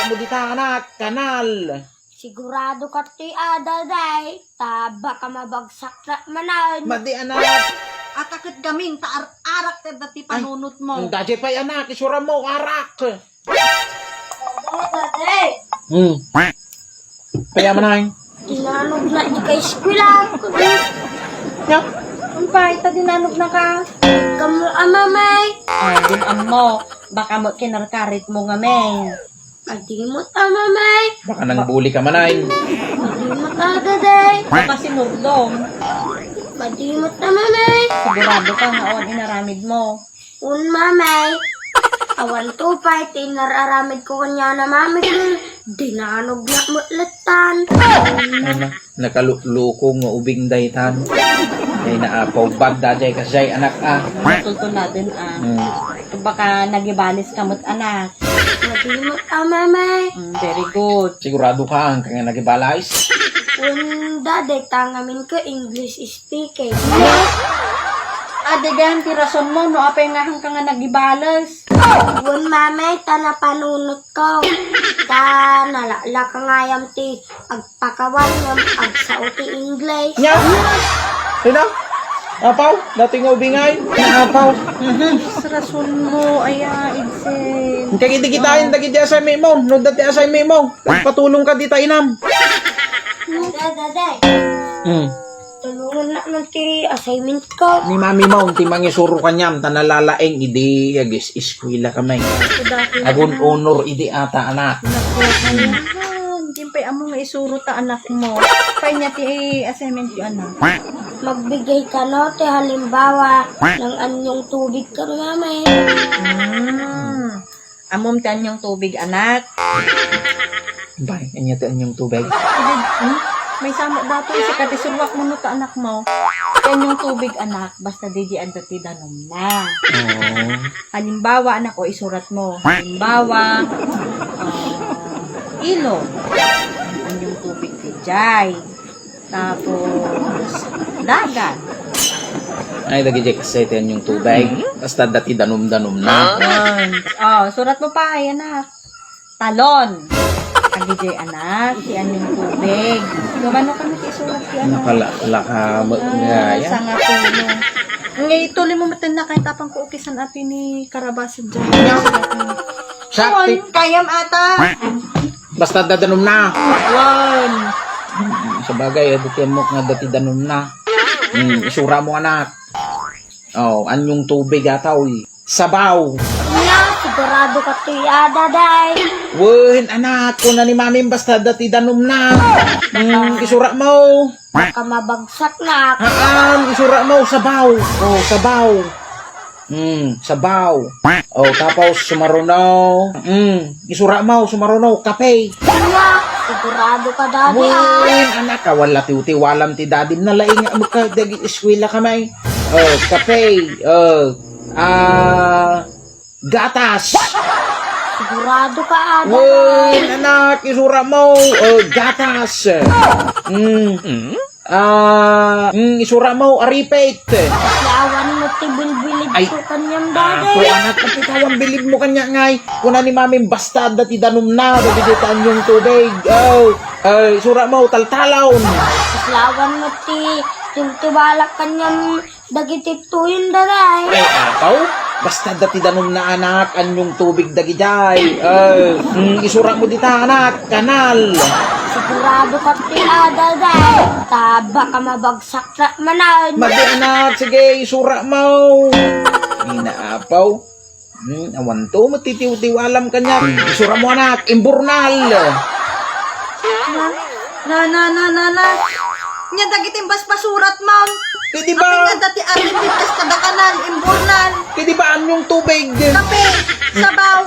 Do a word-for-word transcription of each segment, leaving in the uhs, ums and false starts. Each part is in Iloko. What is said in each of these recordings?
Mo dita, anak, kanal. Sigurado ka ti ada, day. Ta baka mabagsak na manen. Madi, anak. Ata ket gamin ta ar-arak ti panunot mo. Daydiay pay, anak, isura mo, arak. Day. Hmm. Kaya man ay. Tinanog na di ka eskwela. Ya. Umpay, ta dinanog na ka. Kamu, ama, may. Ay, din ammo. Baka mo kinarkarit mo nga, may. Madimot, ama, may. Baka nang buli ka man ay. Madimot, ada, day. Baka sinurlom. Madimot, ama, may. Sigurado ka nga on inaramid mo. Un, mamay. Awan to pay ti inar-aramid ko kaniana, mami. Dinanog na met letan. Ano? Nakaluko nga ubing daytan. Ay, naapaw bad daydiay kasdiay, anak, ah. Matultuladen, ah. Hmm. Baka nagibalis ka met, anak. Madimot, ah, mamay. Mm, very good. Sigurado ka, ang kaya nagibalis? Un, dayta ngamin ko English speaking. Adigan ti rason mo no apay nga hangka nga nagibalis. Wen, mamay, ta napanunot ko. Ta nalala ka nga ayam ti agpakawan ngem agsao ti English. Nya? Sino? Apaw? Daytoy nga ubingay? Naapaw. Mhm. Rason mo, aya, Edsel. Kagidi kitaen, dagiti asay mo. No, dati asay mo. Patulong ka dita, inam. Dada, dada. Hmm. Tulungan na man ti assignment ko. Ni Mami mo, ti mangisuro kaniam, ta nalalaeng idi agis-eskwela kami. Agun honor idi ata, anak. Anak ko, ayan. Di pay ammo nga isuro ta anak mo. Pay niya ti assignment ti anak. Magbigay ka no, ti halimbawa, ng anyong tubig ka, mama. Hmm. Ammom ti anyong tubig, anak? Bay, ania ti anyong tubig? Hmm? May sama dato, sikat isuruak mo no ta anak mo. Ti anyong tubig, anak, basta di di adda ti danumna. Oo. Halimbawa, anak, o isurat mo. Halimbawa, ah, ilog. Anyong tubig ti jay. Tapos, dagat. Ay, dagiti kasay ti anyong tubig. Mm. Basta dati danum-danum na. Ah. Oh, surat mo pa, ayan na. Talon. Agijay anak, ti anyong tubig. Gumano kami ti surat ti ano? Nakalaka, ba, ah, nga, yan. Sanga tulo. Ngay, tuloy mo matin na kahit apang ko ukisan ati ni Karabasa dyan. Sakti. Kayam ata. Basta dadanum na. Wan. Sabagay, adda ti ammok nga adda ti danum na. Hmm, isura mo, anak. Oh, anyong tubig ataw, eh. Sabaw. Nya, sigurado ka ti ada, day. Wen, anak, kuna ni mamim basta adda ti danum na. Hmm, isura mo. Baka mabagsak na. Haan, isura mo, sabaw. Oh, sabaw. Mm, sabaw. O, tapos sumaruno. Mm, isura mo, sumaruno, kape. Nya, sigurado ka, Daddy, ah. Wen, anak, awan la tiwtiwalam ti dadim na laing nga magka-, dagi eskwela ka may. O, kape. O, ah, gatas. Sigurado ka, ah, Wen, Daddy. Anak, isura mo. O, gatas. Mm. Ah, mm, isura mo, aripit. Awan mo ti bilbilib ko kaniam, Daddy. Apo, anak, kapit awan bilib mo kaniam, ngay. Kuna ni Mamim, basta adda ti danum na, dagiti anyong tubig. Oh, ay, isura mo, taltalon. Awan mo ti, ti, ti balak kaniam, dagiti tuyin, Daddy. Ay, apaw, basta adda ti danum na, anak, anyong tubig dagidiay. Ay, mm, isura mo dita, anak. Kanal. Sigurado ka ti ada, day. Ta baka mabagsak na manen. Madi, anak. Sige, isura mo. Inaapaw. Hmm, awan to, matitiwtiwalam kaniam. Isura mo, anak. Imburnal. Na, na, na, na, na, na. Nya dagiti imbas pasurat mo. Kadi ba? Apay nga dati aripit kas kadakanan, imburnal. Kadi ba anyong tubig? Kape, sabaw.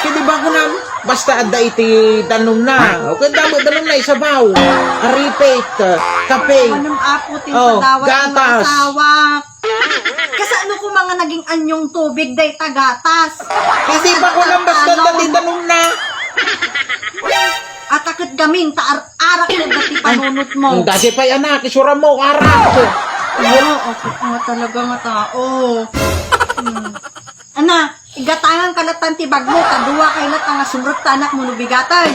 Kadi ba kunam? Basta adda iti danum na. O kaya damo danum na, isabaw. Aripit, kape. Anong apo ti padawat ng gatas. Asawa? Kasano ko mga naging anyong tubig day tagatas? Kadi ba kunam basta adda ti danum na? Ata ket gamin ta ar-arak ket dati panunot mo. Dati pay anak, isura mo, arak. Oo, okay nga talaga nga tao. Hmm. Ana, Igatangan ka latta ti bagmo, ta dua kay latta nga sumrek ta anakmo no bigaten.